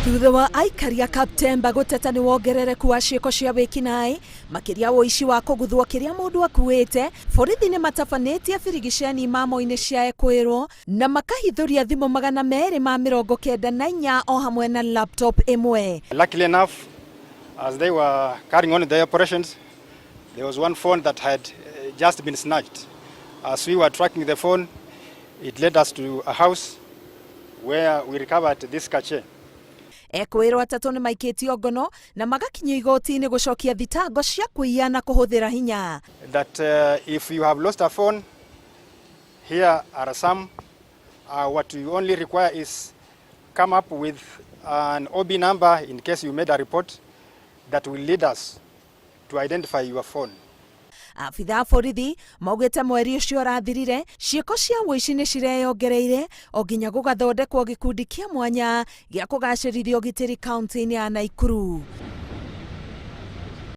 Thutha wa aikari a Kaptemba gũteta nĩ wongerereku wa ciĩko cia wĩkinaĩ, makĩria ũici wa kũguthwo kĩrĩa mũndũ akuĩte, borithi nĩ matabanĩtie birigiceni imamo-inĩ cia ekwĩrwo na makahithũria thimũ 294 o hamwe na laptop ĩmwe. Luckily enough, as they were carrying on their operations, there was one phone that had just been snatched. As we were tracking the phone, it led us to a house where we recovered this cache. Ekwĩrwo atatũ nĩ maikĩtio ngono na magakinyio igoti-inĩ gũcokia thitango cia kũiya na kũhũthĩra hinya. That if you have lost a phone, here are some. What you only require is come up with an OB number in case you made a report that will lead us to identify your phone. Abitha a borithi maugĩte mweri ũcio ũrathirire ciĩko cia ũici nĩ cireyongereire o nginya gũgathondekwo gĩkundi kĩa mwanya gĩa kũgacĩrithia ũgitĩri kaunti-inĩ ya Naikuru.